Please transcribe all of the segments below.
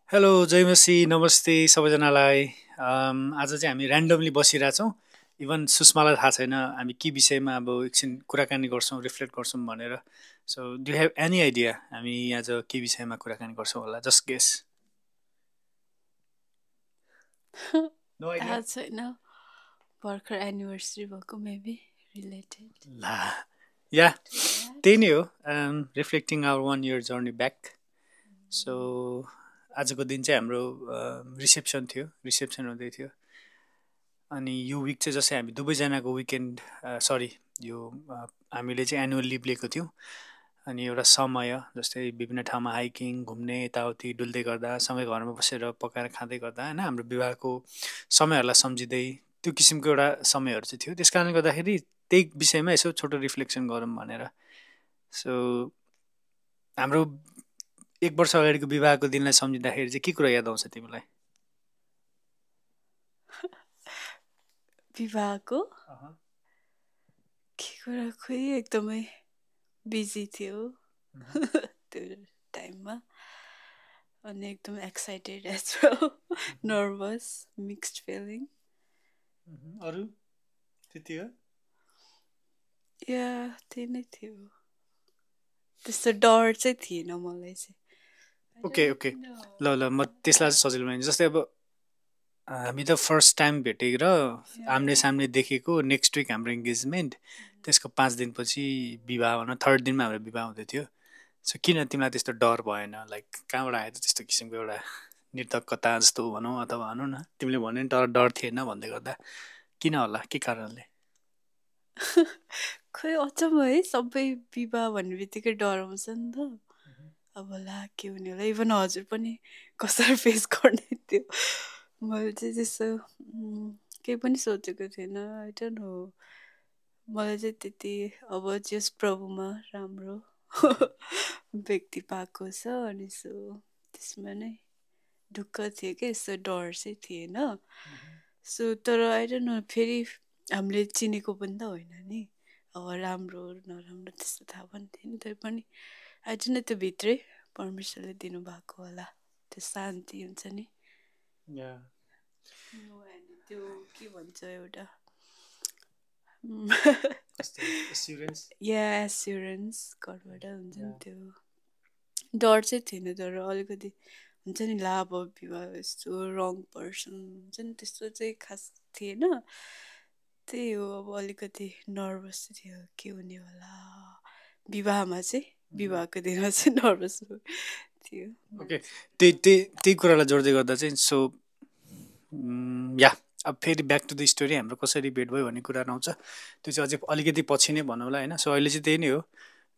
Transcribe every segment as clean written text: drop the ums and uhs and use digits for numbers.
Hello जयमसी नमस्ते सबैजनालाई। आज चाहिँ हामी ऱ्यान्डमली बसिरहेछौँ। इभन सुषमालाई थाहा छैन हामी के विषयमा अब एकछिन कुराकानी गर्छौँ रिफ्लेक्ट गर्छौँ भनेर। So do have any idea हामी आज के विषयमा कुराकानी गर्छौँ होला? Just guess. No idea. थाहा छैन भर्खर एनिभर्सरी भएको मेबी रिलेटेड ला या टु त्यही द्याट नै हो। Reflecting our 1 year journey back. So आजको दिन चाहिँ हाम्रो रिसेप्सन थियो, रिसेप्सन हुँदै थियो। अनि यो विक चाहिँ जस्तै हामी दुवैजनाको विकेन्ड सरी यो हामीले चाहिँ एनुअल लिभ लिएको थियौँ। अनि एउटा समय जस्तै विभिन्न ठाउँमा हाइकिङ घुम्ने यताउति डुल्दै गर्दा सँगै घरमा बसेर पकाएर खाँदै गर्दा होइन हाम्रो विवाहको समयहरूलाई सम्झिँदै त्यो किसिमको एउटा समयहरू चाहिँ थियो। त्यस कारणले गर्दाखेरि त्यही विषयमा यसो छोटो रिफ्लेक्सन गरौँ भनेर। सो हाम्रो 1 वर्ष अगाडिको विवाहको दिनलाई सम्झिँदाखेरि चाहिँ के कुरा याद आउँछ तिमीलाई? विवाहको के कुरा खोइ एकदमै बिजी थियो त्यो टाइममा अनि एकदम excited as well nervous mixed feeling अरू त्यति हो? या त्यही नै थियो त्यस्तो डर चाहिँ थिएन मलाई चाहिँ I okay don't okay know. ल ल म त्यसलाई चाहिँ सजिलो बनाइदिन्छु। जस्तै अब हामी त फर्स्ट टाइम भेटेर आम्ने सामने देखेको नेक्स्ट विक हाम्रो इङ्गेजमेन्ट, त्यसको 5 दिनपछि विवाह भनौँ, थर्ड दिनमा हाम्रो विवाह हुँदै थियो। सो किन तिमीलाई त्यस्तो डर भएन? लाइक कहाँबाट आयो त त्यस्तो किसिमको एउटा निर्धक्कता जस्तो भनौँ अथवा भनौँ न तिमीले भन्यो नि तर डर थिएन भन्दै गर्दा किन होला, के कारणले? खोइ अचम्म है सबै विवाह भन्ने बित्तिकै डराउँछ नि त अब ला के हुने होला इभन हजुर पनि कसरी फेस गर्ने त्यो मैले चाहिँ त्यस्तो केही पनि सोचेको थिएन आई डोन्ट नो मलाई चाहिँ त्यति अब जस प्रभुमा राम्रो व्यक्ति पाएको छ अनि सो त्यसमा नै ढुक्क थियो कि यस्तो डर चाहिँ थिएन सो तर आई डोन्ट नो फेरि हामीले चिनेको पनि त होइन नि अब राम्रो नराम्रो त्यस्तो थाहा पनि थिएन तै पनि आई डोन्ट नो त्यो भित्रै परमेश्वरले दिनुभएको होला त्यो शान्ति हुन्छ नि अनि त्यो के भन्छ एउटा या एस्युरेन्स घरबाट हुन्छ नि त्यो डर चाहिँ थिएन तर अलिकति हुन्छ नि ला अब विवाह यस्तो रङ पर्सन हुन्छ नि त्यस्तो चाहिँ खास थिएन त्यही हो अब अलिकति नर्भस थियो के हुने होला विवाहमा चाहिँ विवाहको दिनमा चाहिँ नर्भस थियो ओके त्यही कुरालाई जोड्दै गर्दा चाहिँ सो या अब फेरि ब्याक टु द स्टोरी हाम्रो कसरी भेट भयो भन्ने कुरा आउँछ। त्यो चाहिँ अझै अलिकति पछि नै भनौँला होइन। सो अहिले चाहिँ त्यही नै हो,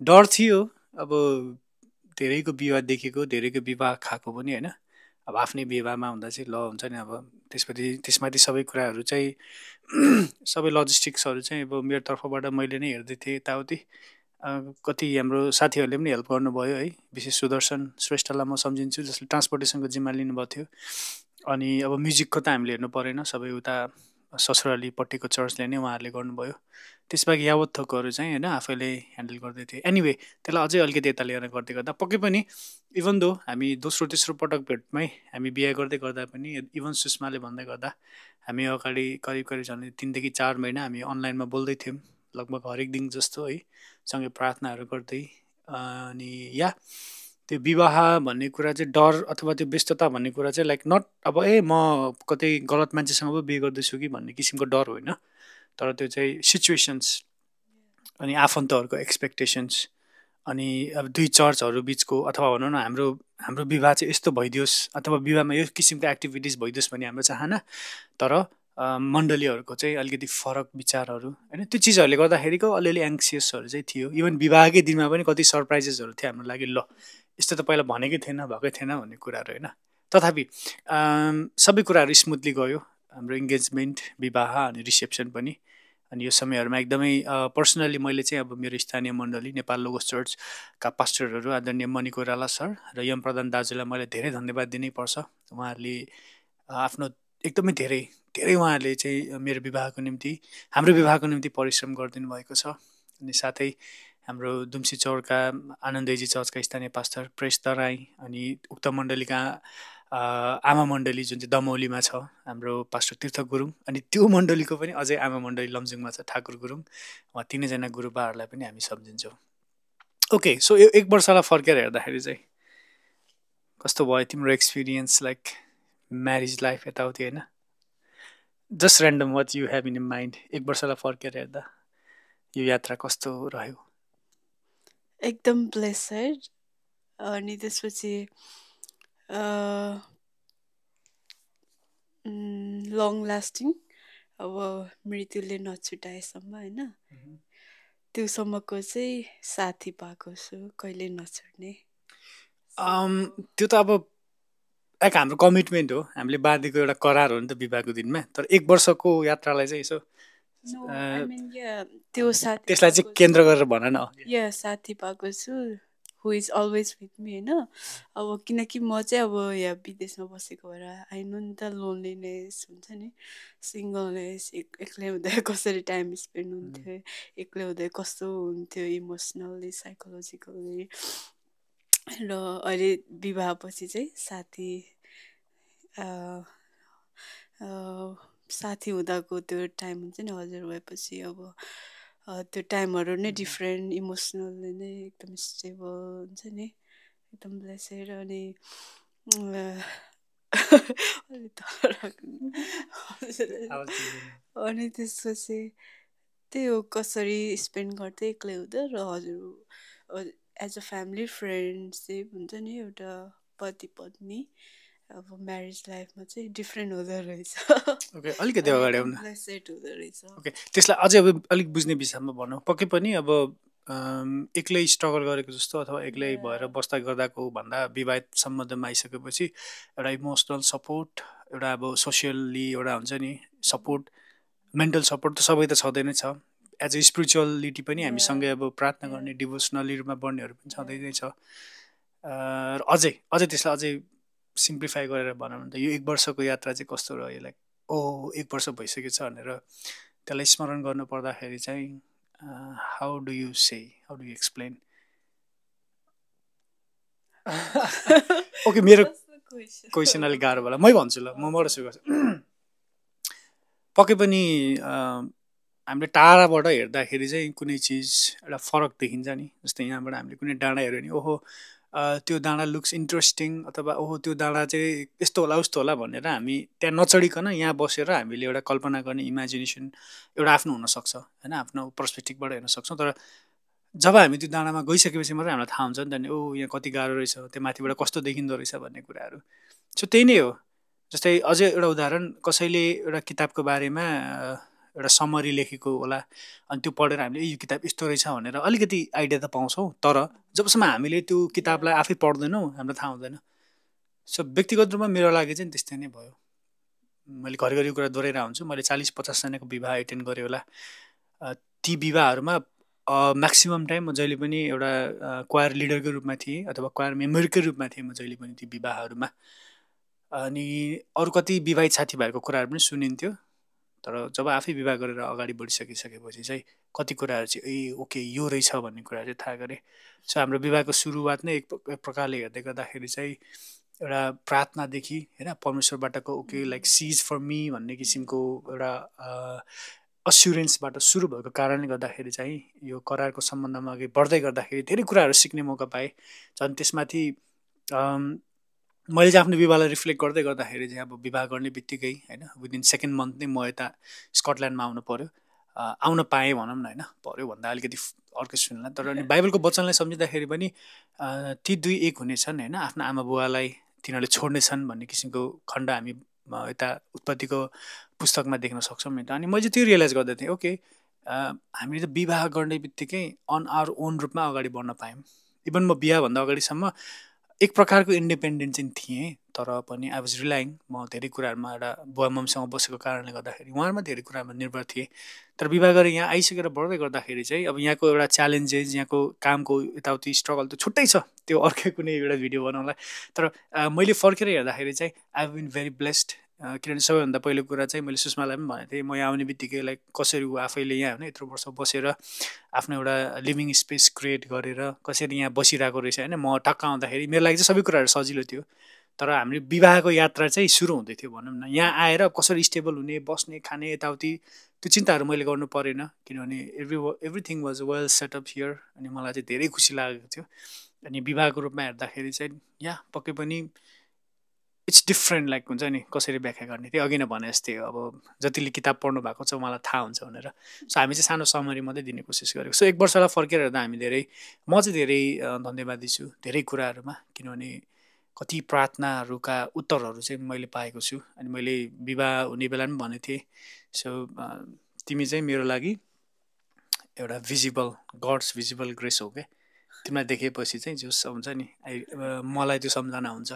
डर थियो। अब धेरैको विवाह देखेको धेरैको विवाह खाएको पनि होइन। अब आफ्नै विवाहमा हुँदा चाहिँ ल हुन्छ नि अब त्यसमाथि सबै कुराहरू चाहिँ सबै लजिस्टिक्सहरू चाहिँ अब मेरो तर्फबाट मैले नै हेर्दै थिएँ यताउति। कति हाम्रो साथीहरूले पनि हेल्प गर्नुभयो है, विशेष सुदर्शन श्रेष्ठलाई म सम्झिन्छु जसले ट्रान्सपोर्टेसनको जिम्मा लिनुभएको थियो। अनि अब म्युजिकको त हामीले हेर्नु परेन, सबै उता ससुरालीपट्टिको चर्चले नै उहाँहरूले गर्नुभयो। त्यसबाहेक यावत थोकहरू चाहिँ होइन आफैले ह्यान्डल गर्दै थिएँ। एनिवे त्यसलाई अझै अलिकति यता लिएर गर्दै गर्दा पक्कै पनि इभन दो हामी दोस्रो तेस्रो पटक भेटमै हामी बिहा गर्दै गर्दा पनि इभन सुषमाले भन्दै गर्दा हामी अगाडि करिब करिब झन् 3 देखि 4 महिना हामी अनलाइनमा बोल्दै थियौँ लगभग हरेक दिन जस्तो है, सँगै प्रार्थनाहरू गर्दै। अनि या त्यो विवाह भन्ने कुरा चाहिँ डर अथवा त्यो व्यस्तता भन्ने कुरा चाहिँ लाइक नट अब म कतै गलत मान्छेसँग पो बिहे गर्दैछु कि भन्ने किसिमको डर होइन, तर त्यो चाहिँ सिचुएसन्स अनि आफन्तहरूको एक्सपेक्टेसन्स अनि अब दुई चर्चहरू बिचको अथवा भनौँ न हाम्रो हाम्रो विवाह चाहिँ यस्तो भइदियोस् अथवा विवाहमा यो किसिमको एक्टिभिटिज भइदियोस् भन्ने हाम्रो चाहना। तर मण्डलीहरूको चाहिँ अलिकति फरक विचारहरू होइन, त्यो चिजहरूले गर्दाखेरिको अलिअलि एङ्सियसहरू चाहिँ थियो। इभन विवाहकै दिनमा पनि कति सरप्राइजेसहरू थियो हाम्रो लागि, ल यस्तो त पहिला भनेकै थिएन भएकै थिएन भन्ने कुराहरू होइन। तथापि सबै कुराहरू स्मुथली गयो, हाम्रो इङ्गेजमेन्ट विवाह अनि रिसेप्सन पनि। अनि यो समयहरूमा एकदमै पर्सनली मैले चाहिँ अब मेरो स्थानीय मण्डली नेपाल लोगोस चर्चका पास्टरहरू आदरणीय मणि कोइराला सर र यम प्रधान दाजुलाई मैले धेरै धन्यवाद दिनै पर्छ। उहाँहरूले आफ्नो एकदमै धेरै धेरै उहाँहरूले चाहिँ मेरो विवाहको निम्ति हाम्रो विवाहको निम्ति परिश्रम गरिदिनु भएको छ। अनि साथै हाम्रो दुम्सी चौरका आनन्दजी चर्चका स्थानीय पास्टर प्रेस तराई अनि उक्त मण्डलीका आमा मण्डली जुन चाहिँ दमौलीमा छ हाम्रो पास्टर तीर्थ गुरुङ, अनि त्यो मण्डलीको पनि अझै आमा मण्डली लमजुङमा छ ठाकुर गुरुङ, उहाँ तिनैजना गुरुबाहरूलाई पनि हामी सम्झिन्छौँ। ओके, सो यो 1 वर्षलाई फर्केर हेर्दाखेरि चाहिँ कस्तो भयो तिम्रो एक्सपिरियन्स, लाइक म्यारिज लाइफ यताउति होइन? Just random what you have in mind 1 वर्षलाई फर्केर हेर्दा यो यात्रा कस्तो रह्यो? एकदम ब्लेसेड। अनि त्यसपछि लङ लास्टिङ, अब मृत्युले नछुटाएसम्म होइन, त्योसम्मको चाहिँ साथी पाएको छु, कहिले नछुट्ने। त्यो त अब एक हाम्रो कमिटमेन्ट हो, हामीले बाँधेको एउटा करार हो नि त विवाहको दिनमा। तर 1 वर्षको यात्रालाई चाहिँ यसो त्यो साथी त्यसलाई चाहिँ केन्द्र गरेर भन न। साथी पाएको छु हु इज अलवेज विथ मी होइन। अब किनकि म चाहिँ अब यहाँ विदेशमा बसेको भएर आइनु नि त लोनलीनेस हुन्छ नि, सिङ्गलनेस, एक्लै हुँदा कसरी टाइम स्पेन्ड हुन्थ्यो, एक्लै हुँदा कस्तो हुन्थ्यो इमोसनल्ली साइकोलोजिकल्ली। र अहिले विवाहपछि चाहिँ साथी हुँदाको त्यो टाइम हुन्छ नि, हजुर भएपछि अब त्यो टाइमहरू नै डिफ्रेन्ट, इमोसनल्ली नै एकदम स्टेबल हुन्छ नि, एकदम ब्लेसेड। अनि अनि त्यसपछि त्यही हो, कसरी स्पेन्ड गर्थेँ एक्लै हुँदा। र हजुर एज अ फ्यामिली फ्रेन्डसिप हुन्छ नि, एउटा पति पत्नी अब म्यारिज लाइफमा चाहिँ डिफ्रेन्ट हुँदो रहेछ। ओके, अलिकति अगाडि आउनु। ब्लेसेड हुँदो रहेछ। ओके, त्यसलाई अझै अब अलिक बुझ्ने विषयमा भनौँ। पक्कै पनि अब एक्लै स्ट्रगल गरेको जस्तो अथवा एक्लै भएर बस्दा गर्दाको भन्दा विवाहित सम्बन्धमा आइसकेपछि एउटा इमोसनल सपोर्ट, एउटा अब सोसियल्ली एउटा हुन्छ नि सपोर्ट, मेन्टल सपोर्ट त सबै त छँदै नै छ। एज अ स्पिरिचुअलिटी पनि हामीसँगै अब प्रार्थना गर्ने, डिभोसनली रूपमा बढ्नेहरू पनि छँदै नै छ। र अझै त्यसलाई अझै सिम्प्लिफाई गरेर भनौँ भने त यो 1 वर्षको यात्रा चाहिँ कस्तो रह्यो? लाइक 1 वर्ष भइसकेको छ भनेर त्यसलाई स्मरण गर्नु पर्दाखेरि चाहिँ how do you explain? Okay, मेरो क्वेसन अलिक गाह्रो होला, मै भन्छु ल, मबाट सुरु गर्छु। पक्कै पनि हामीले टाढाबाट हेर्दाखेरि चाहिँ कुनै चिज एउटा फरक देखिन्छ नि। जस्तै यहाँबाट हामीले कुनै डाँडा हेऱ्यो भने ओहो त्यो डाँडा लुक्स इन्ट्रेस्टिङ, अथवा ओहो त्यो डाँडा चाहिँ यस्तो होला उस्तो होला भनेर हामी त्यहाँ नचढिकन यहाँ बसेर हामीले एउटा कल्पना गर्ने इमेजिनेसन एउटा आफ्नो हुनसक्छ होइन, आफ्नो पर्सपेक्टिभबाट हेर्न सक्छौँ। तर जब हामी त्यो डाँडामा गइसकेपछि मात्रै हामीलाई थाहा हुन्छ नि त, यहाँ कति गाह्रो रहेछ, त्यो माथिबाट कस्तो देखिँदो रहेछ भन्ने कुराहरू। सो त्यही नै हो। जस्तै अझै एउटा उदाहरण, कसैले एउटा किताबको बारेमा एउटा समरी लेखेको होला, अनि त्यो पढेर हामीले यो किताब यस्तो रहेछ भनेर अलिकति आइडिया त पाउँछौँ, तर जबसम्म हामीले त्यो किताबलाई आफै पढ्दैनौँ हामीलाई थाहा हुँदैन। सो व्यक्तिगत रूपमा मेरो लागि चाहिँ त्यस्तै नै भयो। मैले घरिघरि कुरा दोहोऱ्याइरहेको हुन्छु, मैले 40-50 जनाको विवाह एटेन्ड गरेँ होला। ती विवाहहरूमा म्याक्सिमम टाइम म जहिले पनि एउटा क्वायर लिडरको रूपमा थिएँ अथवा क्वायर मेम्बरकै रूपमा थिएँ म जहिले पनि ती विवाहहरूमा। अनि अरू कति विवाहित साथीभाइहरूको कुराहरू पनि सुनिन्थ्यो, तर जब आफै विवाह गरेर अगाडि बढिसकेपछि चाहिँ कति कुराहरू चाहिँ ओके यो रहेछ भन्ने कुराहरू चाहिँ थाहा गरेँ। सो हाम्रो विवाहको सुरुवात नै एक प्रकारले हेर्दै गर्दाखेरि चाहिँ एउटा प्रार्थनादेखि होइन, परमेश्वरबाटको okay like seize for me भन्ने किसिमको एउटा अस्युरेन्सबाट सुरु भएको कारणले गर्दाखेरि चाहिँ यो करारको सम्बन्धमा अघि बढ्दै गर्दाखेरि धेरै कुराहरू सिक्ने मौका पाएँ। झन् त्यसमाथि मैले चाहिँ आफ्नो विवाहलाई रिफ्लेक्ट गर्दै गर्दाखेरि चाहिँ अब विवाह गर्ने बित्तिकै होइन विदिन 2nd मन्थ नै म यता स्कटल्यान्डमा आउनु पऱ्यो। आउन पाएँ भनौँ न, होइन पऱ्यो भन्दा अलिकति अर्कै सुन्ला। तर अनि बाइबलको वचनलाई सम्झिँदाखेरि पनि ती दुई एक हुनेछन् होइन, आफ्नो आमा बुवालाई तिनीहरूले छोड्नेछन् भन्ने किसिमको खण्ड हामी यता उत्पत्तिको पुस्तकमा देख्न सक्छौँ नि त। अनि मैले त्यो रियलाइज गर्दै थिएँ, ओके हामीले त विवाह गर्ने बित्तिकै अन आवर ओन रूपमा अगाडि बढ्न पायौँ। इभन म बिहाभन्दा अगाडिसम्म एक प्रकारको इन्डिपेन्डेन्ट चाहिँ थिएँ, तर पनि आई वाज रिलाइङ। म धेरै कुराहरूमा एउटा बुवा मम्मीसँग बसेको कारणले गर्दाखेरि उहाँहरूमा धेरै कुरामा निर्भर थिएँ। तर विवाह गरेर यहाँ आइसकेर बढ्दै गर्दाखेरि चाहिँ अब यहाँको एउटा च्यालेन्जेस, यहाँको कामको यताउति स्ट्रगल त छुट्टै छ, त्यो अर्कै कुनै एउटा भिडियो बनाउनलाई। तर मैले फर्केर हेर्दाखेरि चाहिँ I have been very blessed. किनभने सबैभन्दा पहिलो कुरा चाहिँ मैले सुषमालाई पनि भनेको थिएँ, म यहाँ आउने बित्तिकै लाइक कसरी ऊ आफैले यहाँ होइन यत्रो वर्ष बसेर आफ्नो एउटा लिभिङ स्पेस क्रिएट गरेर कसरी यहाँ बसिरहेको रहेछ होइन। म टक्क आउँदाखेरि मेरो लागि चाहिँ सबै कुराहरू सजिलो थियो, तर हाम्रो विवाहको यात्रा चाहिँ सुरु हुँदै थियो भनौँ न। यहाँ आएर कसरी स्टेबल हुने, बस्ने, खाने, यताउति त्यो चिन्ताहरू मैले गर्नु परेन, किनभने everything was well setup here. अनि मलाई चाहिँ धेरै खुसी लागेको थियो। अनि विवाहको रूपमा हेर्दाखेरि चाहिँ पक्कै पनि इट्स डिफ्रेन्ट, लाइक हुन्छ नि कसरी व्याख्या गर्ने, त्यो अघि नै भने जस्तै अब जतिले किताब पढ्नु भएको छ उहाँलाई थाहा हुन्छ भनेर। सो हामी चाहिँ सानो समरी मात्रै दिने कोसिस गरेको। सो 1 वर्षलाई फर्केर हेर्दा हामी म चाहिँ धेरै धन्यवादी छु धेरै कुराहरूमा, किनभने कति प्रार्थनाहरूका उत्तरहरू चाहिँ मैले पाएको छु। अनि मैले विवाह हुने बेला पनि भनेको थिएँ, सो तिमी चाहिँ मेरो लागि एउटा भिजिबल गड्स भिजिबल ग्रेस हो क्या। तिमीलाई देखेपछि चाहिँ जस हुन्छ नि मलाई त्यो सम्झना हुन्छ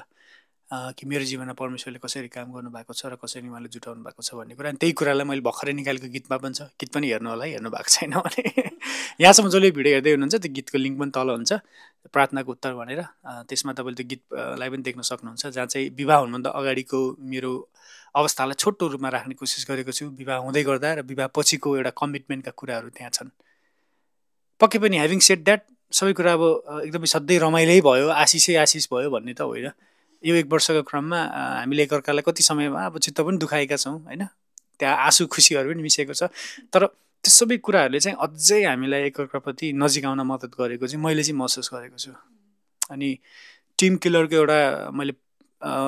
कि मेरो जीवनमा परमेश्वरले कसरी काम गर्नुभएको छ र कसरी उहाँले जुटाउनु भएको छ भन्ने कुरा। अनि त्यही कुरालाई मैले भर्खरै निकालेको गीतमा पनि छ। गीत पनि हेर्नु होला है, हेर्नु भएको छैन भने यहाँसम्म जसले भिडियो हेर्दै हुनुहुन्छ त्यो गीतको लिङ्क पनि तल हुन्छ, प्रार्थनाको उत्तर भनेर। त्यसमा तपाईँले त्यो गीतलाई पनि देख्न सक्नुहुन्छ, जहाँ चाहिँ विवाह हुनुभन्दा अगाडिको मेरो अवस्थालाई छोटो रूपमा राख्ने कोसिस गरेको छु। विवाह हुँदै गर्दा र विवाह पछिको एउटा कमिटमेन्टका कुराहरू त्यहाँ छन्। पक्कै पनि ह्याभिङ सेड द्याट सबै कुरा अब एकदमै सधैँ रमाइलै भयो, आशिष भयो भन्ने त होइन। यो 1 वर्षको क्रममा हामीले एकअर्कालाई कति समयमा अब चित्त पनि दुखाएका छौँ होइन, त्यहाँ आँसु खुसीहरू पनि मिसिएको छ। तर त्यो सबै कुराहरूले चाहिँ अझै हामीलाई एकअर्काप्रति नजिक आउन मद्दत गरेको चाहिँ मैले चाहिँ महसुस गरेको छु। अनि टिम किलरको एउटा मैले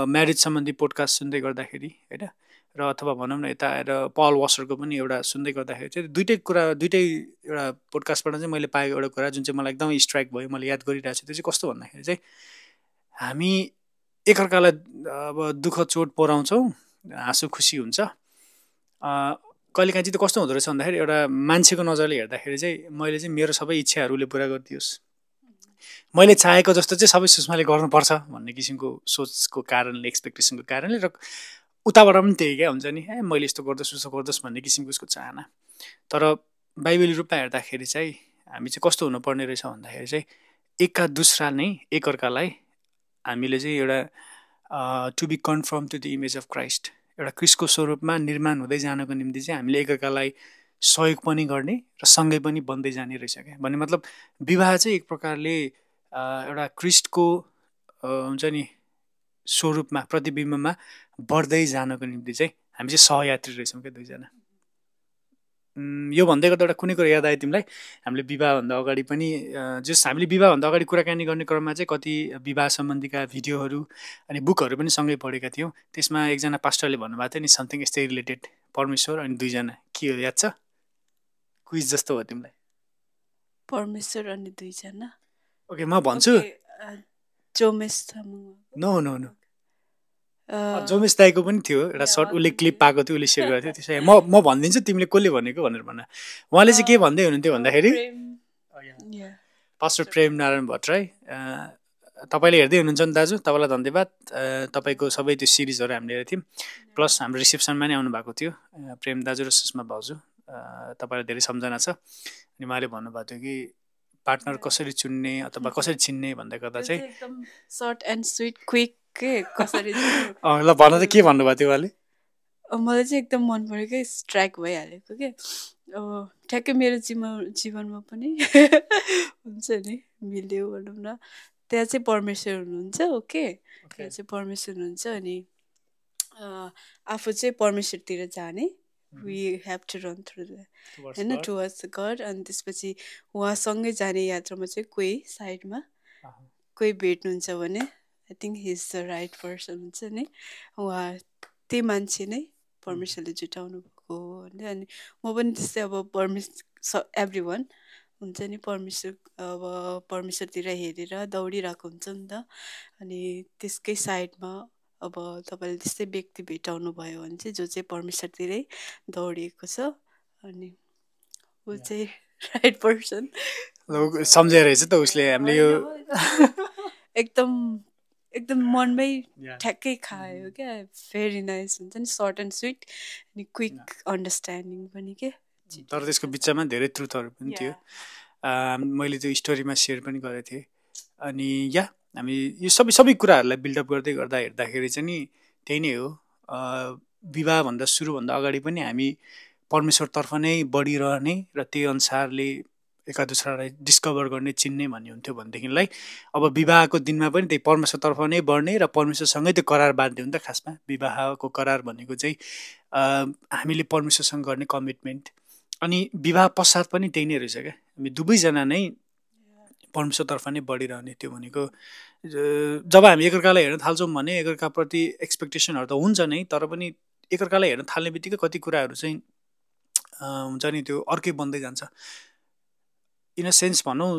म्यारिज सम्बन्धी पोडकास्ट सुन्दै गर्दाखेरि होइन, र अथवा भनौँ न यता आएर पल वासरको पनि एउटा सुन्दै गर्दाखेरि चाहिँ दुइटै एउटा पोडकास्टबाट चाहिँ मैले पाएको एउटा कुरा जुन चाहिँ मलाई एकदमै स्ट्राइक भयो, मैले याद गरिरहेको छु। त्यो चाहिँ कस्तो भन्दाखेरि चाहिँ हामी एकअर्कालाई अब दुःख चोट पुऱ्याउँछौँ, हाँसो खुसी हुन्छ। कहिलेकाहीँ चाहिँ त्यो कस्तो हुँदो रहेछ भन्दाखेरि एउटा मान्छेको नजरले हेर्दाखेरि चाहिँ मैले चाहिँ मेरो सबै इच्छाहरूले पुरा गरिदियोस्, मैले चाहेको जस्तो चाहिँ सबै सुषमाले गर्नुपर्छ भन्ने किसिमको सोचको कारणले, एक्सपेक्टेसनको कारणले, र उताबाट पनि त्यही क्या हुन्छ नि, मैले यस्तो गर्दोस् भन्ने किसिमको उसको चाहना। तर बाइबली रूपमा हेर्दाखेरि चाहिँ हामी चाहिँ कस्तो हुनुपर्ने रहेछ भन्दाखेरि चाहिँ एका दुस्रा नै एकअर्कालाई हामीले चाहिँ एउटा to be confirm to the image of Christ, एउटा क्रिस्टको स्वरूपमा निर्माण हुँदै जानको निम्ति चाहिँ हामीले एकअर्कालाई सहयोग पनि गर्ने र सँगै पनि बन्दै जाने रहेछ क्या। भन्ने मतलब विवाह चाहिँ एक प्रकारले एउटा क्रिस्टको हुन्छ नि स्वरूपमा प्रतिबिम्बमा बढ्दै जानको निम्ति चाहिँ हामी चाहिँ सहयात्री रहेछौँ क्या दुईजना। यो भन्दै गर्दा एउटा कुनै कुरा याद आयो तिमीलाई? हामीले विवाहभन्दा अगाडि पनि हामीले विवाहभन्दा अगाडि कुराकानी गर्ने क्रममा चाहिँ कति विवाह सम्बन्धीका भिडियोहरू अनि बुकहरू पनि सँगै पढेका थियौँ। त्यसमा एकजना पास्टरले भन्नुभएको थियो नि समथिङ यस्तै रिलेटेड, परमेश्वर अनि दुईजना, के हो याद छ? क्विज जस्तो हो तिमीलाई? परमेश्वर अनि दुईजना। ओके म भन्छु। जोमेस तामाङ। नो जोमेस दाईको पनि थियो एउटा सर्ट, उसले क्लिप पाएको थियो, उसले सेयर गरेको थियो। त्यसै म भनिदिन्छु तिमीले कसले भनेको भनेर भन। उहाँले चाहिँ के भन्दै हुनुहुन्थ्यो भन्दाखेरि पास्टर प्रेम नारायण भट्टराई, तपाईँले हेर्दै हुनुहुन्छ नि दाजु, तपाईँलाई धन्यवाद। तपाईँको सबै त्यो सिरिजहरू हामीले हेरेको थियौँ, प्लस हाम्रो रिसेप्सनमा नै आउनुभएको थियो प्रेम दाजु र सुषमा भाउजू। तपाईँलाई धेरै सम्झना छ। अनि उहाँले भन्नुभएको थियो कि पार्टनर कसरी चुन्ने अथवा कसरी चिन्ने भन्दै गर्दा चाहिँ एकदम सर्ट एन्ड स्विट क्विक के कसरी ल भन त के भन्नुभएको थियो उहाँले? मलाई चाहिँ एकदम मन पऱ्यो क्या, स्ट्राइक भइहालेको क्या। अब ठ्याक्कै मेरो जीवनमा पनि हुन्छ नि मिल्यो भनौँ न। त्यहाँ चाहिँ परमेश्वर हुनुहुन्छ, ओके त्यहाँ चाहिँ परमेश्वर हुनुहुन्छ। अनि आफू चाहिँ परमेश्वरतिर जाने, we have to run through होइन टुवर्ड्स द गड। अनि त्यसपछि उहाँसँगै जाने यात्रामा चाहिँ कोही साइडमा कोही भेट्नुहुन्छ भने I think he is the right person हुन्छ नि, उहाँ त्यही मान्छे नै परमेश्वरले जुटाउनु भएको हो होइन। अनि म पनि त्यस्तै अब एभ्री वान हुन्छ नि परमेश्वरतिर हेरेर दौडिरहेको हुन्छ नि त। अनि त्यसकै साइडमा अब तपाईँले त्यस्तै व्यक्ति भेटाउनु भयो भने चाहिँ जो चाहिँ परमेश्वरतिरै दौडिएको छ, अनि ऊ चाहिँ राइट पर्सन सम्झेर रहेछ त उसले। हामीले यो एकदम मनमै ठ्याक्कै खायो क्या। भेरी नाइस हुन्छ नि, सर्ट एन्ड स्विट अनि क्विक अन्डरस्ट्यान्डिङ पनि के। तर त्यसको बिचमा धेरै ट्रुथहरू पनि थियो, मैले त्यो स्टोरीमा सेयर पनि गरेको थिएँ। अनि हामी यो सबै कुराहरूलाई बिल्डअप गर्दै गर्दा हेर्दाखेरि चाहिँ नि त्यही नै हो, विवाहभन्दा सुरुभन्दा अगाडि पनि हामी परमेश्वरतर्फ नै बढिरहने र त्यही अनुसारले एका दुसरालाई डिस्कभर गर्ने चिन्ने भन्ने हुन्थ्यो भनेदेखिलाई अब विवाहको दिनमा पनि त्यही परमेश्वरतर्फ नै बढ्ने र परमेश्वरसँगै त्यो करार बाँध्ने हो नि त खासमा। विवाहको करार भनेको चाहिँ हामीले परमेश्वरसँग गर्ने कमिटमेन्ट। अनि विवाह पश्चात पनि त्यही नै रहेछ क्या, हामी दुवैजना नै परमेश्वरतर्फ नै बढिरहने। त्यो भनेको जब हामी एकअर्कालाई हेर्न थाल्छौँ भने एकअर्काप्रति एक्सपेक्टेसनहरू त हुन्छ नै, तर पनि एकअर्कालाई हेर्न थाल्ने बित्तिकै कति कुराहरू चाहिँ हुन्छ नि त्यो अर्कै बन्दै जान्छ। इन अ सेन्स भनौँ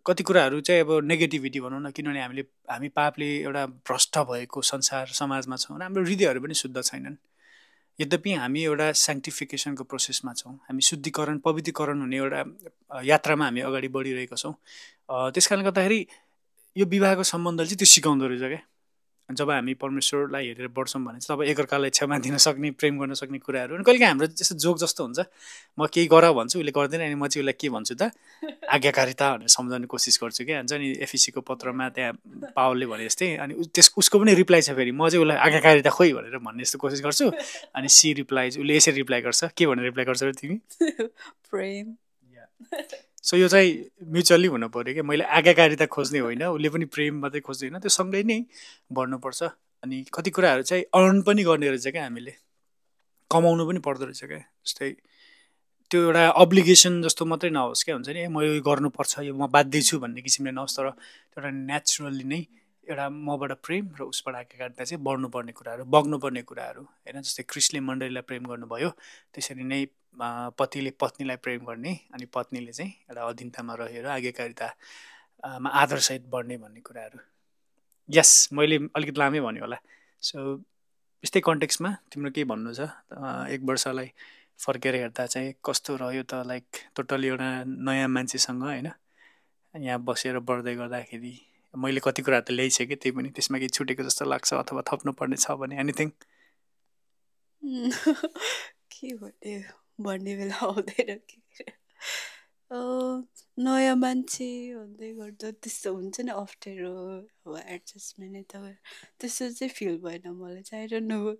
कति कुराहरू चाहिँ अब नेगेटिभिटी भनौँ न, किनभने हामी पापले एउटा भ्रष्ट भएको संसार समाजमा छौँ र हाम्रो हृदयहरू पनि शुद्ध छैनन्। यद्यपि हामी एउटा सेन्टिफिकेसनको प्रोसेसमा छौँ, हामी शुद्धिकरण पवित्रीकरण हुने एउटा यात्रामा हामी अगाडि बढिरहेका छौँ। त्यस कारणले गर्दाखेरि यो विवाहको सम्बन्धले चाहिँ त्यो सिकाउँदो रहेछ क्या। जब हामी परमेश्वरलाई हेरेर बढ्छौँ भने चाहिँ तब एकअर्कालाई क्षमा दिन सक्ने, प्रेम गर्न सक्ने कुराहरू। अनि कहिलेकाहीँ हाम्रो त्यस्तो जोक जस्तो हुन्छ, म केही गर भन्छु उसले गर्दैन, अनि म चाहिँ उसलाई के भन्छु त आज्ञाकारिता भनेर सम्झाउने कोसिस गर्छु क्या। हुन्छ नि एफिसीको पत्रमा त्यहाँ पावलले भने जस्तै, अनि उसको पनि रिप्लाई छ फेरि, म चाहिँ उसलाई आज्ञाकारिता खोइ भनेर भन्ने जस्तो कोसिस गर्छु। अनि सी रिप्लाई, उसले यसरी रिप्लाई गर्छ, के भनेर रिप्लाई गर्छ तिमी? प्रेम। सो यो चाहिँ म्युचुअली हुनु पऱ्यो क्या, मैले आज्ञाकारिता खोज्ने होइन, उसले पनि प्रेम मात्रै खोज्ने होइन, त्यो सँगै नै बढ्नुपर्छ। अनि कति कुराहरू चाहिँ अर्न पनि गर्ने रहेछ क्या, हामीले कमाउनु पनि पर्दो रहेछ क्या। जस्तै त्यो एउटा अब्लिगेसन जस्तो मात्रै नहोस् क्या, हुन्छ नि म यो गर्नुपर्छ, यो म बाध्य छु भन्ने किसिमले नहोस्, तर एउटा नेचुरली नै एउटा मबाट प्रेम र उसबाट आज्ञाकारिता चाहिँ बढ्नुपर्ने कुराहरू, बग्नुपर्ने कुराहरू होइन। जस्तै क्रिस्टले मण्डलीलाई प्रेम गर्नुभयो, त्यसरी नै पतिले पत्नीलाई प्रेम गर्ने, अनि पत्नीले चाहिँ एउटा अधीनतामा रहेर आज्ञाकारितामा आदरसहित बढ्ने भन्ने कुराहरू। यस, मैले अलिकति लामै भन्यो होला। सो यस्तै कन्टेक्स्टमा तिम्रो के भन्नु छ? 1 वर्षलाई फर्केर हेर्दा चाहिँ कस्तो रह्यो त? लाइक टोटली एउटा नयाँ मान्छेसँग होइन यहाँ बसेर बढ्दै गर्दाखेरि मैले कति कुराहरू त ल्याइसकेँ, त्यही पनि त्यसमा केही छुटेको जस्तो लाग्छ अथवा थप्नुपर्ने छ भने एनिथिङ? के भन्ने बेला आउँदैन कि नयाँ मान्छे हुँदै गर्दा त्यस्तो हुन्छ नि अप्ठ्यारो, अब एडजस्टमेन्ट यता त्यस्तो चाहिँ फिल भएन मलाई चाहिँ। आई डोन्ट नो,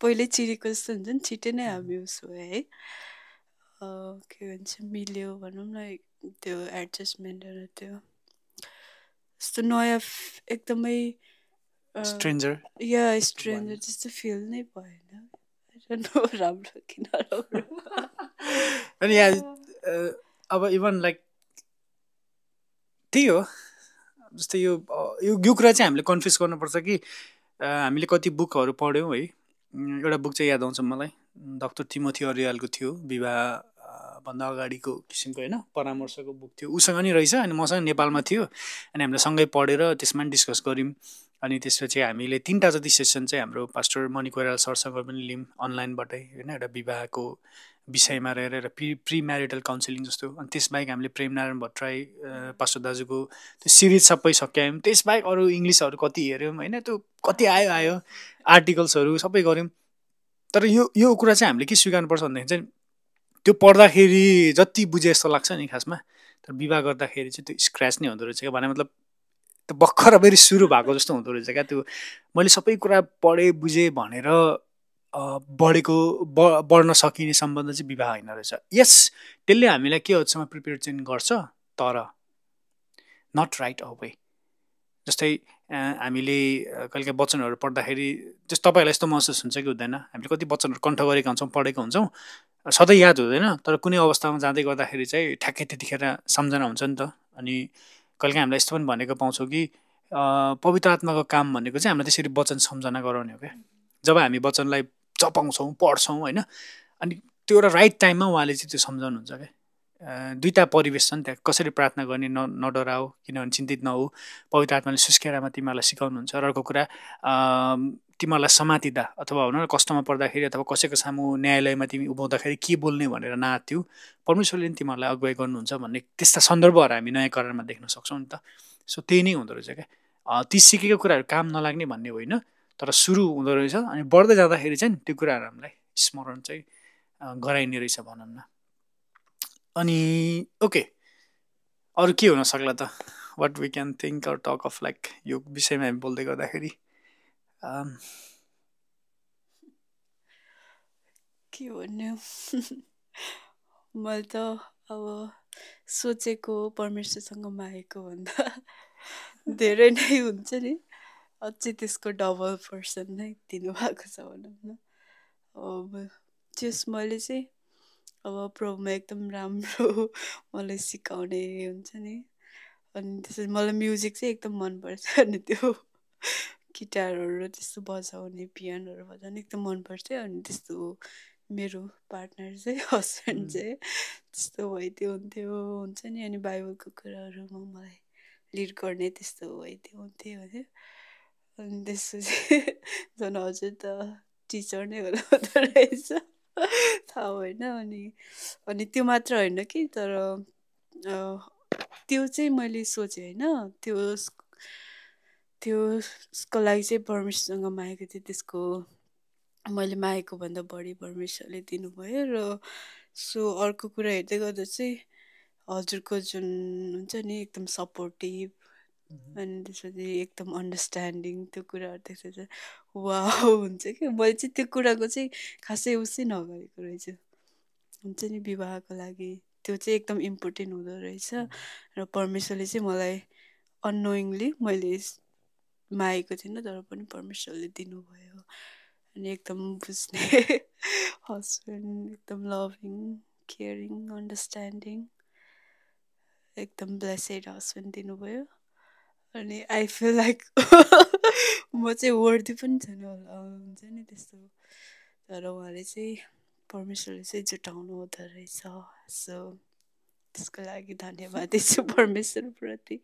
पहिल्यै चिरेको जस्तो हुन्छ नि, छिट्टै नै हामी उसो है के भन्छ मिल्यो भनौँ न, त्यो एडजस्टमेन्टहरू त्यो यस्तो नयाँ एकदमै स्ट्रेन्जर या स्ट्रेन्जर जस्तो फिल नै भएन। राम्रो कि नराम्रो। अनि यहाँ अब इभन लाइक त्यही हो, जस्तै यो कुरा चाहिँ हामीले कन्फ्युज गर्नुपर्छ कि हामीले कति बुकहरू पढ्यौँ है। एउटा बुक चाहिँ याद आउँछ मलाई, डाक्टर तिमोथी अरियालको थियो, विवाह भन्दा अगाडिको किसिमको होइन परामर्शको बुक थियो, उसँग नि रहेछ। अनि मसँग नेपालमा थियो, अनि हामीले सँगै पढेर त्यसमा पनि डिस्कस गऱ्यौँ। अनि त्यसपछि हामीले 3टा जति सेसन चाहिँ हाम्रो पास्टर मणि कोइराला सरसँग पनि लियौँ अनलाइनबाटै होइन, एउटा विवाहको विषयमा रहेर प्री म्यारिटल काउन्सिलिङ जस्तो। अनि त्यसबाहेक हामीले प्रेमनारायण भट्टराई पास्टर दाजुको त्यो सिरिज सबै सकायौँ। त्यसबाहेक अरू इङ्ग्लिसहरू कति हेऱ्यौँ होइन, त्यो कति आयो आर्टिकल्सहरू सबै गऱ्यौँ। तर यो कुरा चाहिँ हामीले के स्वीकार्नुपर्छ भनेदेखि चाहिँ त्यो पढ्दाखेरि जति बुझे जस्तो लाग्छ नि खासमा, तर विवाह गर्दाखेरि चाहिँ त्यो स्क्रच नै हुँदो रहेछ क्या। भने मतलब त्यो भर्खर फेरि सुरु भएको जस्तो हुँदो रहेछ क्या। त्यो मैले सबै कुरा पढेँ बुझेँ भनेर बढ्न सकिने सम्बन्ध चाहिँ विवाह होइन रहेछ। यस, त्यसले हामीलाई के हदसम्म प्रिपेयर चाहिँ गर्छ, तर नट राइट अवे। जस्तै हामीले कहिलेकाहीँ वचनहरू पढ्दाखेरि जस्तो तपाईँहरूलाई यस्तो महसुस हुन्छ कि हुँदैन, हामीले कति वचनहरू कण्ठ गरेका हुन्छौँ, पढेका हुन्छौँ, सधैँ याद हुँदैन, तर कुनै अवस्थामा जाँदै गर्दाखेरि चाहिँ ठ्याक्कै त्यतिखेर सम्झना हुन्छ नि त। अनि कहिलेकाहीँ हामीलाई यस्तो पनि भनेको पाउँछौँ कि पवित्र आत्माको काम भनेको चाहिँ हामीलाई त्यसरी वचन सम्झना गराउने हो क्या। जब हामी वचनलाई चपाउँछौँ, पढ्छौँ होइन, अनि त्यो एउटा राइट टाइममा उहाँले चाहिँ त्यो सम्झाउनुहुन्छ क्या। 2टा परिवेश छ नि त्यहाँ, कसरी प्रार्थना गर्ने, नडराऊ किनभने चिन्तित नहो, पवित्र आत्माले सुस्केरामा तिमीहरूलाई सिकाउनुहुन्छ। र अर्को कुरा तिमीहरूलाई समातिदा अथवा भनौँ न कष्टमा पर्दाखेरि अथवा कसैको सामु न्यायालयमा तिमी उभाउँदाखेरि के बोल्ने भनेर नआत्तिउ, परमेश्वरले नि तिमीहरूलाई अगुवाई गर्नुहुन्छ भन्ने त्यस्ता सन्दर्भहरू हामी नयाँ करारमा देख्न सक्छौँ नि त। सो त्यही नै हुँदो रहेछ क्या। ती सिकेको कुराहरू काम नलाग्ने भन्ने होइन, तर सुरु हुँदो रहेछ। अनि बढ्दै जाँदाखेरि चाहिँ त्यो कुराहरू हामीलाई स्मरण चाहिँ गराइने रहेछ भनौँ न। अनि ओके, अरू के हुन सक्ला त? What we can think or talk of like यो विषयमा हामी बोल्दै गर्दाखेरि के भन्ने मैले त अब सोचेको परमेश्वरसँग मागेको भन्दा धेरै नै हुन्छ नि, अझै त्यसको डबल पर्सन नै दिनुभएको छ भनौँ न। अब त्यस मैले चाहिँ अब प्रभुमा एकदम राम्रो मलाई सिकाउने हुन्छ नि। अनि त्यसरी मलाई म्युजिक चाहिँ एकदम मनपर्छ। अनि त्यो गिटारहरू त्यस्तो बजाउने, पियानोहरू बजाउने एकदम मनपर्थ्यो। अनि त्यस्तो मेरो पार्टनर चाहिँ हस्बेन्ड चाहिँ त्यस्तो भइदियो हुन्थ्यो हुन्छ नि। अनि बाइबलको कुराहरूमा मलाई लिड गर्ने त्यस्तो भइदियो हुन्थ्यो होइन। अनि त्यसपछि झन् हजुर त टिचर नै होला हुँदो रहेछ, थाहा भएन। अनि त्यो मात्र होइन कि, तर त्यो चाहिँ मैले सोचेँ होइन, त्यसको लागि चाहिँ परमेश्वरसँग मागेको थिएँ। त्यसको मैले मागेको भन्दा बढी परमेश्वरले दिनुभयो। र सो अर्को कुरा हेर्दै गर्दा चाहिँ हजुरको जुन हुन्छ नि एकदम सपोर्टिभ, अनि त्यसपछि एकदम अन्डरस्ट्यान्डिङ, त्यो कुराहरू देख्दा चाहिँ वाउ हुन्छ कि। मैले चाहिँ त्यो कुराको चाहिँ खासै उसै नगरेको रहेछु हुन्छ नि विवाहको लागि। त्यो चाहिँ एकदम इम्पोर्टेन्ट हुँदो रहेछ। र परमेश्वरले चाहिँ मलाई अननोइङली मैले मागेको थिइनँ, तर पनि परमेश्वरले दिनुभयो। अनि एकदम बुझ्ने हस्बेन्ड, एकदम लभिङ, केयरिङ, अन्डरस्ट्यान्डिङ, एकदम ब्लेसेड हस्बेन्ड दिनुभयो। अनि आई फिल लाइक म चाहिँ वर्दी पनि छैन होला हुन्छ नि त्यस्तो, तर उहाँले चाहिँ परमेश्वरले चाहिँ जुटाउनु हुँदो रहेछ। सो त्यसको लागि धन्यवाद दिन्छु परमेश्वरप्रति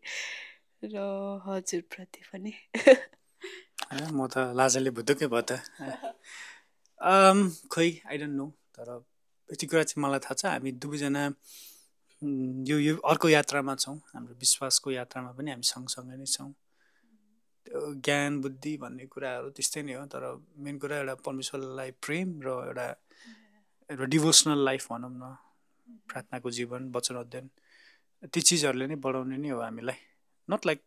र हजुरप्रति पनि। म त लाजले भुतुकै भयो त। खोइ आई डोन्ट नो, तर यति कुरा चाहिँ मलाई थाहा छ, हामी दुवैजना यो अर्को यात्रामा छौँ। हाम्रो विश्वासको यात्रामा पनि हामी सँगसँगै नै छौँ। त्यो ज्ञान बुद्धि भन्ने कुराहरू त्यस्तै नै हो, तर मेन कुरा एउटा परमेश्वरलाई प्रेम र एउटा डिभोसनल लाइफ भनौँ न, प्रार्थनाको जीवन, वचन अध्ययन, ती चिजहरूले नै बढाउने नै हो हामीलाई। नट लाइक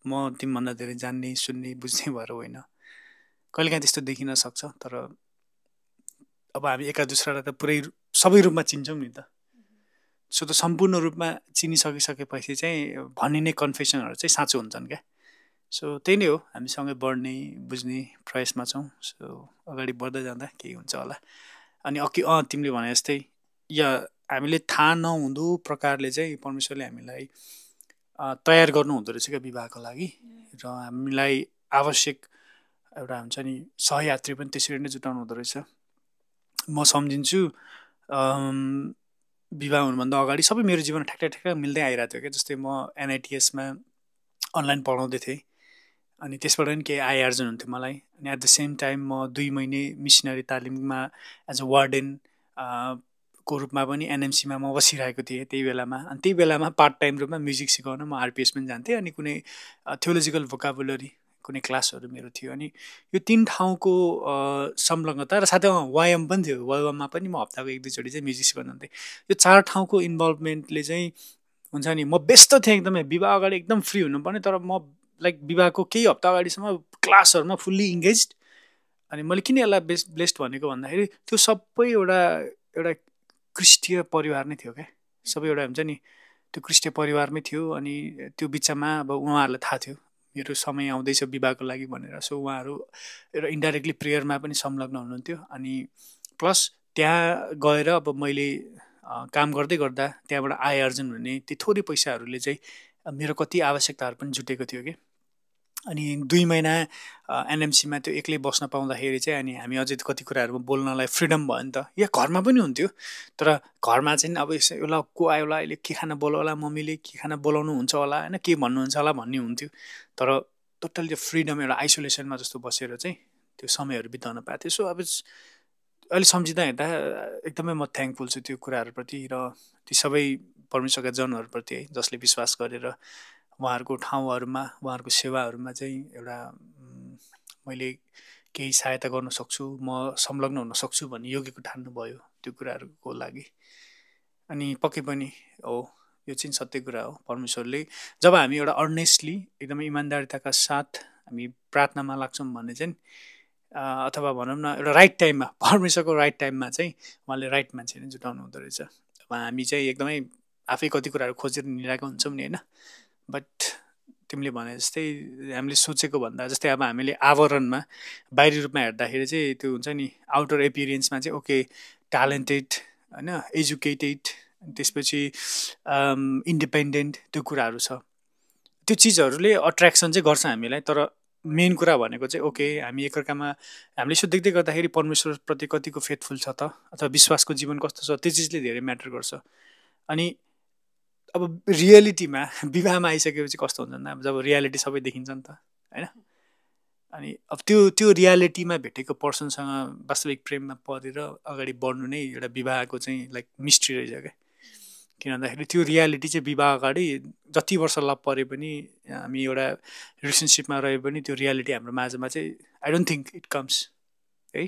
म तिमीभन्दा धेरै जान्ने, सुन्ने, बुझ्ने भएर होइन, कहिलेकाहीँ त्यस्तो देखिन सक्छ। तर अब हामी एका दुसरालाई त पुरै सबै रूपमा चिन्छौँ नि त। सो त सम्पूर्ण रूपमा चिनिसकिसकेपछि चाहिँ भनिने कन्फेसनहरू चाहिँ साँचो हुन्छन् क्या। सो त्यही नै हो, हामीसँगै बढ्ने, बुझ्ने प्रयासमा छौँ। सो अगाडि बढ्दै जाँदा केही हुन्छ होला। अनि तिमीले भने जस्तै या हामीले थाहा नहुँदो प्रकारले चाहिँ परमेश्वरले हामीलाई तयार गर्नु हुँदो रहेछ क्या विवाहको लागि। र हामीलाई आवश्यक एउटा हुन्छ नि सहयात्री पनि त्यसरी नै जुटाउनु हुँदो रहेछ। म सम्झिन्छु विवाह हुनुभन्दा अगाडि सबै मेरो जीवन ठ्याक्क मिल्दै आइरहेको थियो क्या। जस्तै म NITSमा अनलाइन पढाउँदै थिएँ, अनि त्यसबाट पनि केही आय आर्जन हुन्थ्यो मलाई। अनि एट द सेम टाइम म 2 महिने मिसनरी तालिममा एज अ वार्डेन को रूपमा पनि NMCमा म बसिरहेको थिएँ त्यही बेलामा। अनि त्यही बेलामा पार्ट टाइम रूपमा म्युजिक सिकाउन म RPS पनि जान्थेँ। अनि कुनै थियोलोजिकल भोकाबुलरी कुनै क्लासहरू मेरो थियो। अनि यो 3 ठाउँको संलग्नता र साथै YM पनि थियो। YM-मा पनि म हप्ताको 1-2 चोटि चाहिँ म्युजिक सिकाउनु हुन्थेँ। यो 4 ठाउँको इन्भल्भमेन्टले चाहिँ हुन्छ नि, म व्यस्त थिएँ एकदमै। विवाह अगाडि एकदम फ्री हुनुपर्ने, तर म लाइक विवाहको केही हप्ता अगाडिसम्म क्लासहरूमा फुल्ली इङ्गेज्ड। अनि मैले किन यसलाई ब्लेस्ड भनेको भन्दाखेरि त्यो सबै एउटा क्रिस्टीय परिवार नै थियो क्या। सबै एउटा हुन्छ नि त्यो क्रिस्टीय परिवारमै थियो। अनि त्यो बिचमा अब उहाँहरूलाई थाहा थियो मेरो समय आउँदैछ विवाहको लागि भनेर। सो उहाँहरू एउटा इन्डाइरेक्टली प्रेयरमा पनि संलग्न हुनुहुन्थ्यो। अनि प्लस त्यहाँ गएर अब मैले काम गर्दै गर्दा त्यहाँबाट आय आर्जन हुने ती थोरै पैसाहरूले चाहिँ मेरो कति आवश्यकताहरू पनि जुटेको थियो कि। अनि 2 महिना NMCमा त्यो एक्लै बस्न पाउँदाखेरि चाहिँ अनि हामी अझै कति कुराहरूमा बोल्नलाई फ्रिडम भयो नि त। या घरमा पनि हुन्थ्यो, तर घरमा चाहिँ अब यसो एउटा को आयो होला, अहिले के खाना बोलाउला, मम्मीले के खाना बोलाउनु हुन्छ होला होइन, के भन्नुहुन्छ होला भन्ने हुन्थ्यो। तर टोटली त्यो फ्रिडम एउटा आइसोलेसनमा जस्तो बसेर चाहिँ त्यो समयहरू बिताउन पाएको थियो। सो अब अहिले सम्झिँदा हेर्दा एकदमै म थ्याङ्कफुल छु त्यो कुराहरूप्रति र ती सबै परमेश्वरका जनहरूप्रति है, जसले विश्वास गरेर उहाँहरूको ठाउँहरूमा, उहाँहरूको सेवाहरूमा चाहिँ एउटा मैले केही सहायता गर्न सक्छु, म संलग्न हुन सक्छु भन्ने योग्यको ठान्नुभयो त्यो कुराहरूको लागि। अनि पक्कै पनि हो, यो चाहिँ सत्य कुरा हो। परमेश्वरले जब हामी एउटा अर्नेस्टली एकदमै इमान्दारिताका साथ हामी प्रार्थनामा लाग्छौँ भने चाहिँ अथवा भनौँ न एउटा राइट टाइममा, परमेश्वरको राइट टाइममा चाहिँ उहाँले राइट मान्छे नै जुटाउनु हुँदो रहेछ। अब हामी चाहिँ एकदमै आफै कति कुराहरू खोजेर हिँडिरहेको हुन्छौँ नि होइन। बट तिमीले भने जस्तै हामीले सोचेको भन्दा जस्तै अब हामीले आवरणमा बाहिरी रूपमा हेर्दाखेरि चाहिँ त्यो हुन्छ नि आउटर एपिरियन्समा चाहिँ ओके ट्यालेन्टेड होइन एजुकेटेड त्यसपछि इन्डिपेन्डेन्ट त्यो कुराहरू छ, त्यो चिजहरूले अट्र्याक्सन चाहिँ गर्छ हामीलाई। तर मेन कुरा भनेको चाहिँ ओके हामी एकअर्कामा हामीले यसो देख्दै गर्दाखेरि परमेश्वरप्रति कतिको फेथफुल छ त अथवा विश्वासको जीवन कस्तो छ त्यो चिजले धेरै म्याटर गर्छ। अनि अब रियालिटीमा विवाहमा आइसकेपछि कस्तो हुन्छ भन्दा जब रियालिटी सबै देखिन्छ नि त होइन। अनि अब त्यो रियालिटीमा भेटेको पर्सनसँग वास्तविक प्रेममा परेर अगाडि बढ्नु नै एउटा विवाहको चाहिँ लाइक मिस्ट्री रहेछ क्या। किन भन्दाखेरि त्यो रियालिटी चाहिँ विवाह अगाडि जति वर्ष लभ परे पनि हामी एउटा रिलेसनसिपमा रहे पनि त्यो रियालिटी हाम्रो माझमा चाहिँ I don't think it comes है।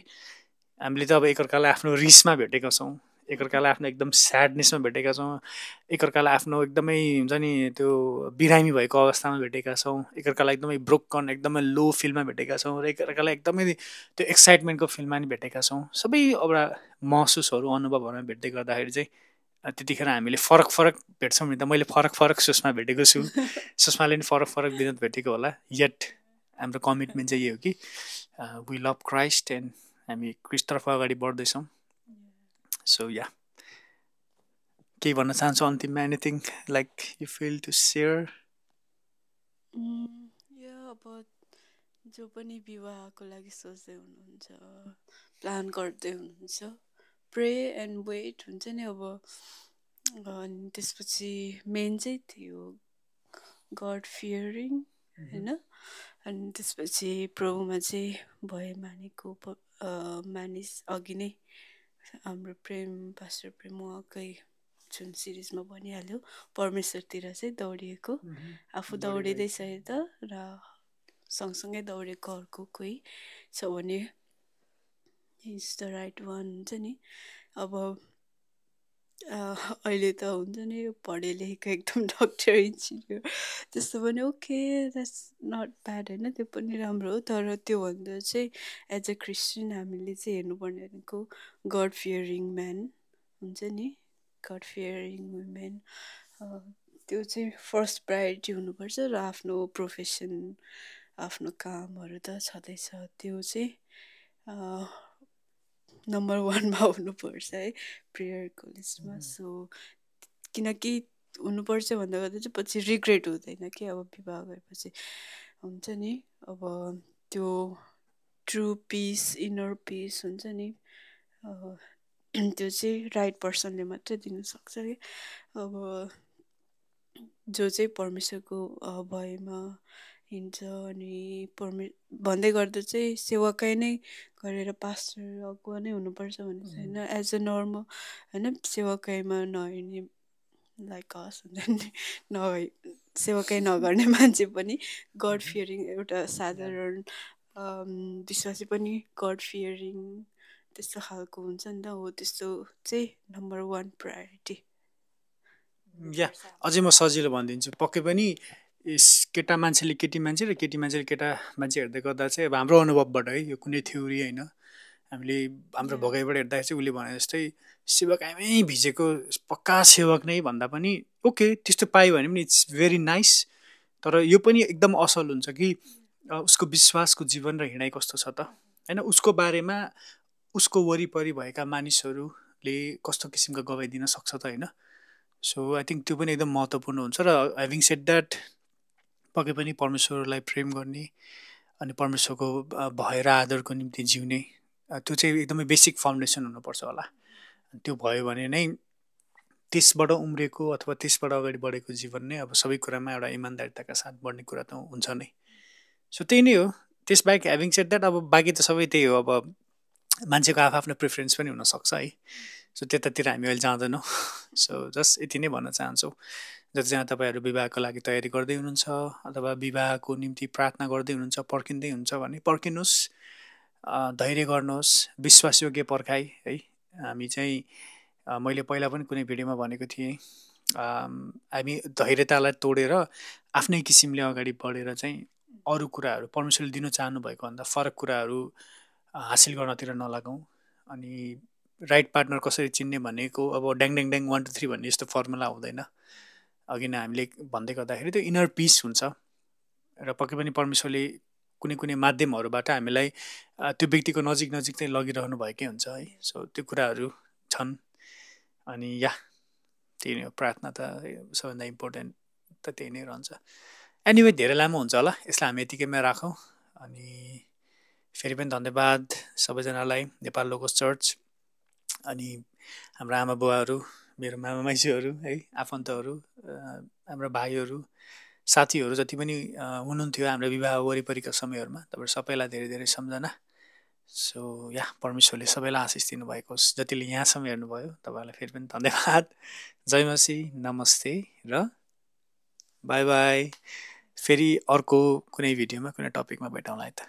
हामीले त अब एकअर्कालाई आफ्नो रिसमा भेटेका छौँ, एकअर्कालाई आफ्नो एकदम स्याडनेसमा भेटेका छौँ, एकअर्कालाई आफ्नो एकदमै हुन्छ नि त्यो बिरामी भएको अवस्थामा भेटेका छौँ, एकअर्कालाई एकदमै ब्रोकन एकदमै लो फिलमा भेटेका छौँ र एकअर्कालाई एकदमै त्यो एक्साइटमेन्टको फिलमा नि भेटेका छौँ। सबै एउटा महसुसहरू अनुभवहरूमा भेट्दै गर्दाखेरि चाहिँ त्यतिखेर हामीले फरक फरक भेट्छौँ नि त। मैले फरक फरक सुषमा भेटेको छु, सुषमाले नि फरक फरक विनोद भेटेको होला, यट हाम्रो कमिटमेन्ट चाहिँ यो हो कि वी लभ क्राइस्ट एन्ड हामी क्रिस्टतर्फ अगाडि बढ्दैछौँ। सो या केही भन्न चाहन्छौ अन्तिममा, anything like you feel to share? या अब जो पनि विवाहको लागि सोच्दै हुनुहुन्छ, प्लान गर्दै हुनुहुन्छ, प्रे एन्ड वेट हुन्छ नि अब। अनि त्यसपछि मेन चाहिँ थियो गड फियरिङ होइन। अनि त्यसपछि प्रभुमा चाहिँ भय मानेको मानिस अघि नै हाम्रो पास्टर प्रेम उहाँकै जुन सिरिजमा भनिहाल्यो परमेश्वरतिर चाहिँ दौडिएको, आफू दौडिँदैछ त र सँगसँगै दौडेको अर्को कोही छ भने इज द राइट वान हुन्छ नि। अब अहिले त हुन्छ नि पढे लेखेको एकदम डक्टर इन्जिनियर त्यस्तो पनि ओके द्याट्स नट ब्याड होइन, त्यो पनि राम्रो हो। तर त्योभन्दा चाहिँ एज अ क्रिस्चियन हामीले चाहिँ हेर्नुपर्ने भनेको गड फियरिङ म्यान हुन्छ नि, गड फियरिङ वुमेन, त्यो चाहिँ फर्स्ट प्रायोरिटी हुनुपर्छ। र आफ्नो प्रोफेसन आफ्नो कामहरू त छँदैछ, त्यो चाहिँ नम्बर 1मा हुनुपर्छ है प्रेयरको लिस्टमा। सो किनकि हुनुपर्छ भन्दा गर्दा चाहिँ पछि रिग्रेट हुँदैन कि अब विवाह गरेपछि हुन्छ नि। अब त्यो ट्रु पिस इनर पिस हुन्छ नि त्यो चाहिँ राइट पर्सनले मात्रै दिनसक्छ कि। अब जो चाहिँ परमेश्वरको भयमा हिँड्छ अनि भन्दै गर्दा चाहिँ सेवाकै नै गरेर पास्टर अगुवा नै हुनुपर्छ भन्ने छैन। एज अ नर्मल होइन सेवाकाइमा नहिँड्ने लाइक हस् हुन्छ नि सेवाकाइ नगर्ने मान्छे पनि गड फियरिङ एउटा साधारण विश्वासी पनि गड फियरिङ त्यस्तो खालको हुन्छ नि त। हो त्यस्तो चाहिँ नम्बर 1 प्रायोरिटी। या अझै म सजिलो भनिदिन्छु, पक्कै पनि केटा मान्छेले केटी मान्छे र केटी मान्छेले केटा मान्छे हेर्दै गर्दा चाहिँ अब हाम्रो अनुभवबाट है, यो कुनै थ्योरी होइन, हामीले हाम्रो भगाइबाट हेर्दाखेरि चाहिँ उसले भने जस्तै सेवकाइमै भिजेको पक्का सेवक नै भन्दा पनि ओके त्यस्तो पायो भने पनि इट्स भेरी नाइस। तर यो पनि एकदम असल हुन्छ कि उसको विश्वासको जीवन र हिँडाइ कस्तो छ त होइन, उसको बारेमा उसको वरिपरि भएका मानिसहरूले कस्तो किसिमको गवाई दिन सक्छ त होइन। सो आई थिङ्क त्यो पनि एकदम महत्त्वपूर्ण हुन्छ। र ह्याभिङ सेड द्याट पक्कै पनि परमेश्वरलाई प्रेम गर्ने अनि परमेश्वरको भय र आदरको निम्ति जिउने त्यो चाहिँ एकदमै बेसिक फाउन्डेसन हुनुपर्छ होला। त्यो भयो भने नै त्यसबाट उम्रेको अथवा त्यसबाट अगाडि बढेको जीवन नै अब सबै कुरामा एउटा इमान्दारिताका साथ बढ्ने कुरा त हुन्छ नै। सो त्यही नै हो। त्यसबाहेक ह्याभिङ सेड द्याट अब बाँकी त सबै त्यही हो, अब मान्छेको आफ्नो प्रिफरेन्स पनि हुनसक्छ है। सो त्यतातिर हामी अहिले जाँदैनौँ। सो जस्ट यति नै भन्न चाहन्छौँ, जतिजना तपाईँहरू विवाहको लागि तयारी गर्दै हुनुहुन्छ अथवा विवाहको निम्ति प्रार्थना गर्दै हुनुहुन्छ, पर्खिँदै हुन्छ भने पर्खिनुहोस्, धैर्य गर्नुहोस्, विश्वासयोग्य पर्खाइ है। हामी चाहिँ मैले पहिला पनि कुनै भिडियोमा भनेको थिएँ, हामी धैर्यतालाई तोडेर आफ्नै किसिमले अगाडि बढेर चाहिँ अरू कुराहरू परमेश्वरले दिन चाहनु भएको भन्दा फरक कुराहरू हासिल गर्नतिर नलागौँ। अनि राइट पार्टनर कसरी चिन्ने भनेको अब ड्याङ ड्याङ ड्याङ 1 2 3 भन्ने यस्तो फर्मुला हुँदैन। अघि नै हामीले भन्दै गर्दाखेरि त्यो इनर पिस हुन्छ र पक्कै पनि परमेश्वरले कुनै कुनै माध्यमहरूबाट हामीलाई त्यो व्यक्तिको नजिक नजिक चाहिँ लगिरहनु भएकै हुन्छ है। सो त्यो कुराहरू छन्। अनि त्यही नै हो, प्रार्थना त सबभन्दा इम्पोर्टेन्ट त त्यही नै रहन्छ। एनिवे धेरै लामो हुन्छ होला, यसलाई हामी यतिकैमा राखौँ। अनि फेरि पनि धन्यवाद सबैजनालाई, नेपाल लोकस चर्च अनि हाम्रो आमा बुवाहरू, मेरो मामा माइजूहरू है, आफन्तहरू, हाम्रो भाइहरू, साथीहरू जति पनि हुनुहुन्थ्यो हाम्रो विवाह वरिपरिका समयहरूमा, तपाईँहरू सबैलाई धेरै धेरै सम्झना। सो परमेश्वरले सबैलाई आशिष दिनुभएको होस्। जतिले यहाँसम्म हेर्नुभयो तपाईँहरूलाई फेरि पनि धन्यवाद। जय मसी, नमस्ते र बाई बाई। फेरि अर्को कुनै भिडियोमा कुनै टपिकमा भेटौँला है त।